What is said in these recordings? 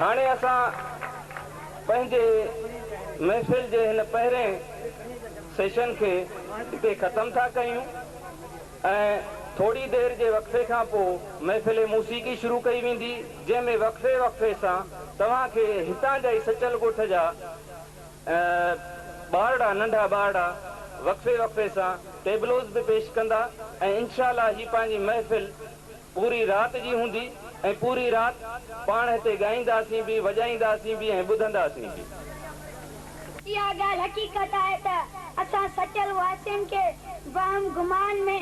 هاڻي اسان پنهنجي محفل جي هن پهرين سيشن کي هتي ختم ٿا ڪيون ۽ ٿوري دير جي وقفي کان پوء محفل موسيقي شروع ڪئي ويندي، جنهن ۾ وقفي وقفي سان توهان کي هتان جا ئي سچل ڳوٺ جا ٻارڙا، ننڍا ٻارڙا وقفي وقفي سان ٽيبلوز به پيش ڪندا ۽ انشاء الله هي پنهنجي محفل پوري رات جي هوندي ۽ پوري رات پاڻ هتي ڳائينداسين به، وڄائينداسين به ۽ ٻڌنداسين به. اها ڳالهه حقيقت آهي ته اسان سچل واسين کي وهم گمان ۾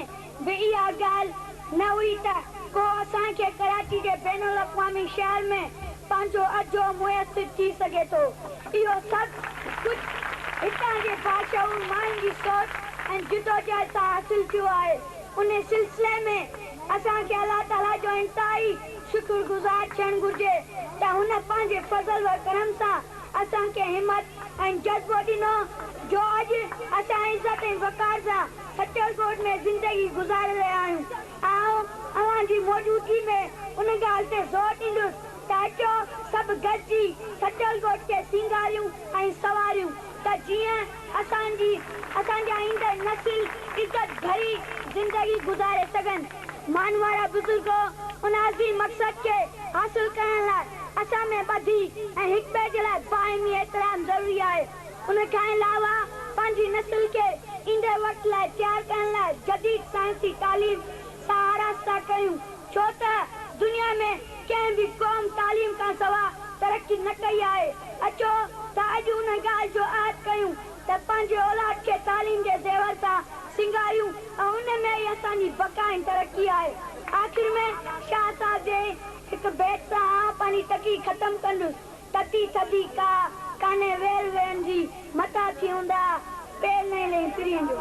به اها ڳالهه نه هئي ته ڪو اسان کي ڪراچي جي بين الاقوامي شهر ۾ پنهنجو اجهو ميسر ٿي سگهي ٿو. اهو سڀ ڪجهه هتان جي باشعور ماڻهن جي سوچ ۽ جدوجهد سان حاصل ٿيو آهي. ان سلسلي ۾ اسان کي الله تعاليٰ جو انتهائي شڪر گذار ٿيڻ گهرجي ته هن پنهنجي فضل و ڪرم سان اسان کي همت ۽ جذبو ڏنو جو اڄ اسان عزت ۽ وقار سان سچل ڳوٺ ۾ زندگي گذاري رهيا آهيون. آئون اوهان جي موجودگي ۾ ان ڳالهه تي زور ڏيندس ته اچو سڀ گڏجي سچل ڳوٺ کي سينگاريون ۽ سنواريون ته جيئن اسان جي اسان جا ايندڙ نسل عزت ڀري زندگي گذاري سگهن. مانوارا بزرگو! ان عظيم مقصد کي حاصل ڪرڻ لاء اسان ۾ ٻڌي ۽ هڪٻئي جي لاء باهمي احترام ضروري آهي. ان کان علاوه پنهنجي نسل کي ايندڙ وقت لاء تيار ڪرڻ لاء جديد سائنسي تعليم سان آراسته ڪيون، ڇو ته دنيا ۾ ڪنهن به قوم تعليم کان سواء ترقي نه ڪئي آهي. اچو ته اڄ ان ڳالهه جو عهد ڪيون ته پنهنجي اولاد کي تعليم جي زيور سان سينگاريون ۽ ان ۾ ئي اسان جي بقا ۽ ترقي آهي. آخر ۾ شاهه صاحب جي هڪ بيت سان آء پنهنجي تقرير ختم ڪندس. تتي ٿڌي ڪا، ڪانهي وير ويرن جي، متان ٿي اونداهه، پير نئين لئين پرينء جو.